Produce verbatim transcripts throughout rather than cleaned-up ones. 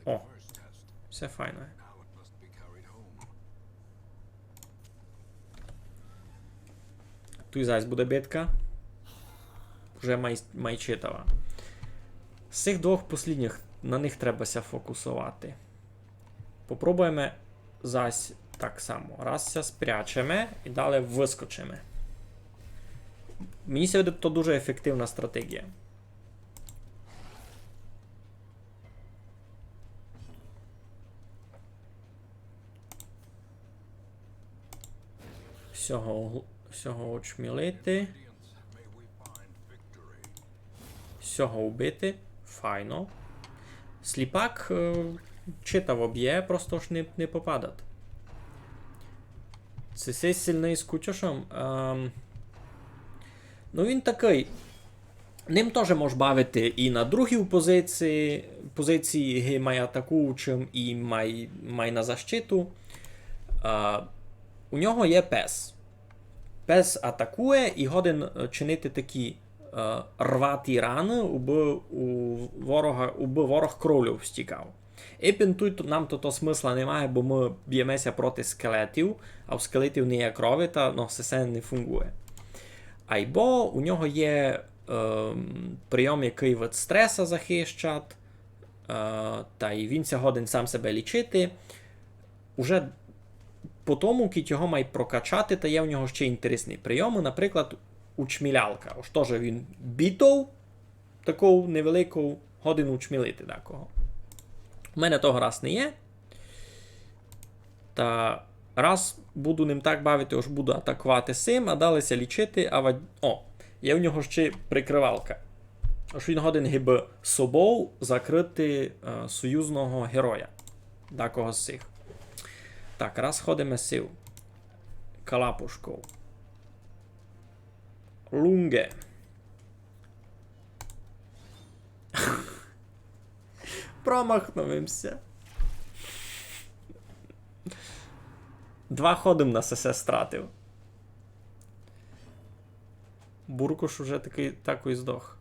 О, всьо файно. Туй зась буде битка. Уже май, май читава. З сих двох послїднїх, на них треба ся фокусовати. Попробуєме зась так само. Раз ся спрячеме і далі выскочиме. Мені ся видить, то дуже ефективна стратеґія. Сього, сього очмілити. Сього убити. Файно. Сліпак, е, читаво бє, просто ж не, не попадат. Ци сей сильный з кутьошом? Ем, ну, він такый. Ним тоже мож бавити і на другій позиції, позиції, ги май атакуючым і май, май на защиту. А, у нього є пес. Пес атакує і годен, е, чинити такі, е, рваті раны, убы у ворога, убы ворог кровлю встікав. Епен туй то, нам то, то смысла не має, бо мы бєме ся проти скелетів, а в скелетів не є крови, та, ну, всьо се не фунґує. Айбо у нього є, ем, прийом, якый від стреса захищат, е, та й він ся годен сам себе лічити. Уже по тому, кідь його май прокачати, та є у нього ще інтересні прийомы, наприклад, учмілялка. Ож тоже він бітов, таков невеликов, годен учмілити дакого. У мене того раз не є. Та раз буду ним так бавити, ож буду атакувати сим, а далі ся лічити, а ва-, о, є в нього ще прикривалка. Ож він годен гибы собов закрыти, е, союзного героя. Дакого з сих. Так, раз ходиме сив. Калапушков. Лунге. Промахнув им ся. Два ходы м на сесе стратив. Буркуш уже такый, такой здох.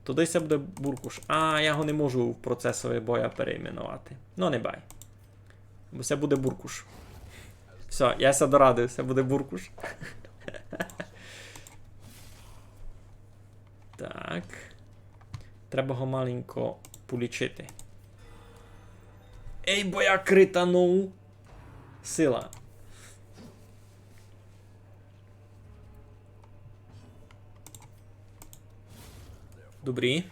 Туды ся буде буркуш. А, я го не можу в процесови боя перейменовати. Ну, не бай. Бо се буде буркуш. Всьо, я ся дорадив, се буде буркуш. Так. Треба го маленько полічити. Ей, бо я кританув. Сила. Добрі.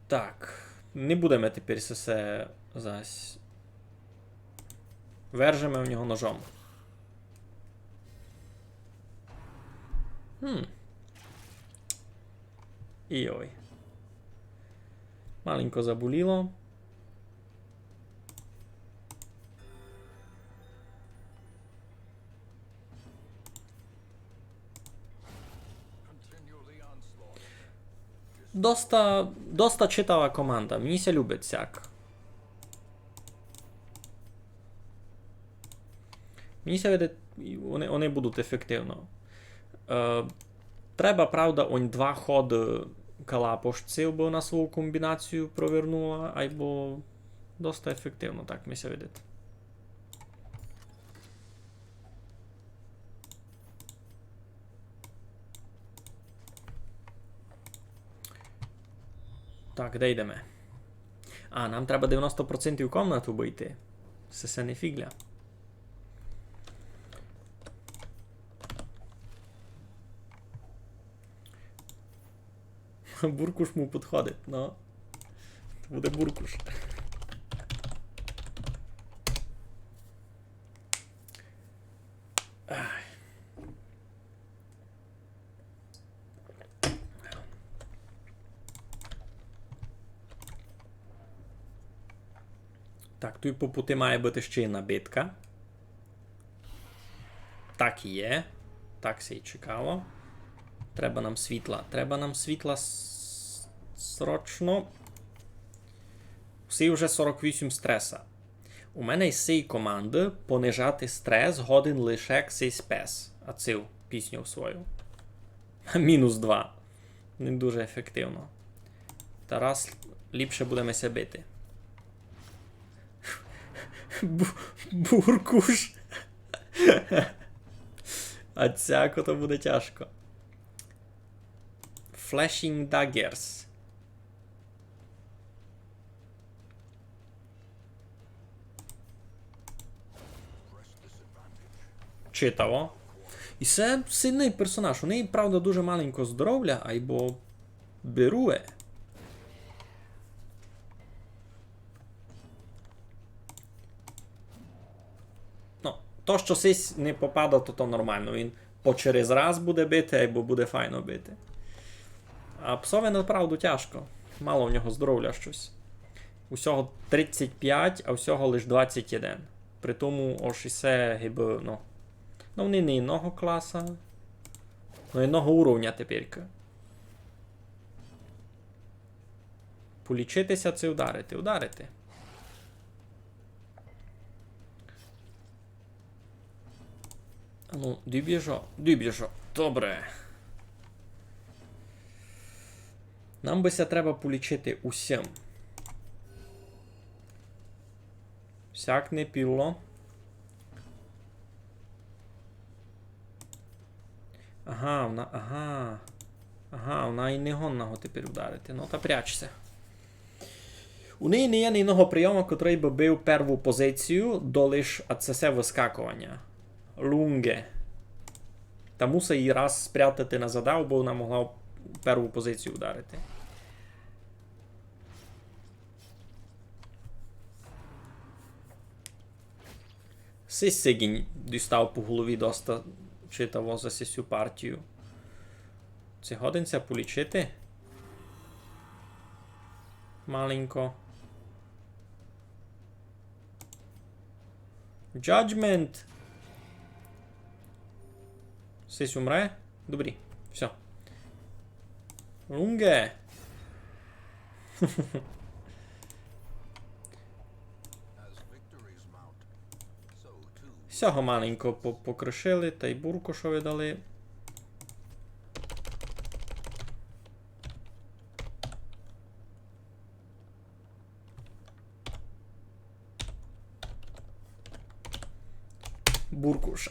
Так, не будеме тепер се, се зась. Вержеме в нього ножом. Хм. Йой. Маленько заболіло. Доста, доста читава команда. Мені ся любить сяк. Мені ся видить, вони, вони будуть ефективно. Е, треба, правда, онь два ходы калапошці, бо на свою комбінацію провернула, айбо доста ефективно, так ми ся видить. Так, де йдеме? А, нам треба девяносто процентів комнат убити. Се, се не фіґля. Буркуш му підходить, ну. То буде буркуш. Ай. Так, туй по пути має быти ще й набитка. Так і є. Так ся й чекало. Треба нам світла. Треба нам світла с-, срочно. Всі вже сорок вісім стреса. У мене із сей команды понижати стрес годен лише сей пес, а цив пісню свою. Мінус два. не дуже ефективно. Та раз ліпше будеме ся бити. Бу-, Буркуш. А цяко то буде тяжко. Flashing Daggers. Читаво. І се сильный персонаж. У неї, правда, дуже маленько здоровля, айбо берує. Ну, то, што сись не попада, то, то нормално. Він по через раз буде бити, айбо буде файно бити. А псови направду тяжко. Мало в нього здоровля штось. Усього тридцять пять, а всього лиш двадцять один. При тому, ож і се гибы, ну. Ну, вони не одного класа, но одного уровня теперька. Полічити ся ци ударити? Ударити. А ну, дюбіжо, дюбіжо. Добре. Нам бы ся треба полічити усім. Сяк не піло. Ага, вона, ага. Ага, вона і не годна го тепер ударити. Ну, та прячся. У неї не є ни одного прийома, котрый бы бив перву позицію, долиш, а се всьо выскакованя. Лунге. Та мусить її раз спрятати назад, бо вона могла в перву позицію ударити. Сись сигінь дістав по голові доста читаво за сю партію. Ци годен ся полічити? Маленько. Judgment. Сись умре? Добрі. Всьо. Лунге. Сього маленько по-, покришили, тай буркушови дали. Буркуш.